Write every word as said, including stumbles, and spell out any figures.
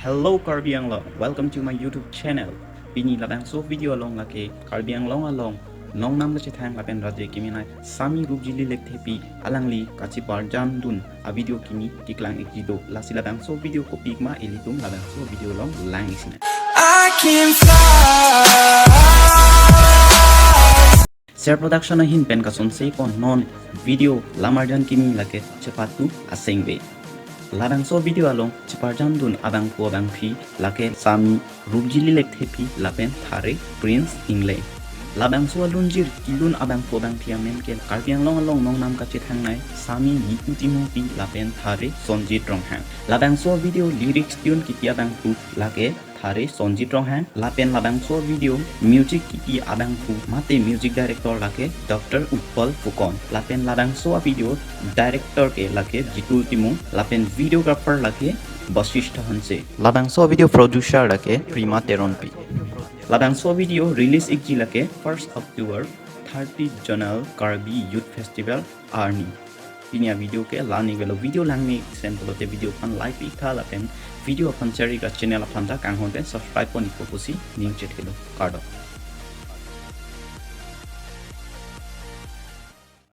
Hello Karbi Anglong, welcome to my YouTube channel. Pini labangso video along lake Karbi Anglong along nongnam kachethang lapen rajri kimi nai Sami Rupjili Lekthepi alangli kacheparjandun a-video kimi keklang-ikji do. Lasi labangso video kopikma ilitum labangso video along lang-ik sinang. I can fly. Ser Production ahin pen kasonse pon non video lamarjan kimi lake chepatu asengve. Labangso video along cheparjandun abangphu abangphi lake Sami Rupjili Lekthepi lapen Thare Prince Engleng. Labangso alunjir kelun abangphu abangphi amen ke Karbi Anglong along nongnam kachethang nai Sami Nitu Timungpi lapen Thare Sonjit Ronghang. Labangso video lyrics tune kipi abangphu lake Thare Sonjit Ronghang lapen labangso video music kipi abangphu mate music director lake Doctor Utpal Fukan lapen labangso video director ke lake Jitul Timung lapen videographer lake Basishtha Hanse. Labangso video producer lake Prima Teronpi. Labangso video release-ikji lake first October, thirty Zonal Karbi Youth Festival arni. Pini a-video ke la-an-ik avelo. Video lang-ik sen pulote video aphan like pi-ik tha lapen video aphan share-ik ra channel aphan ta kanghon pen subscribe pon-ikpo pusi ning chethelo. Kardom.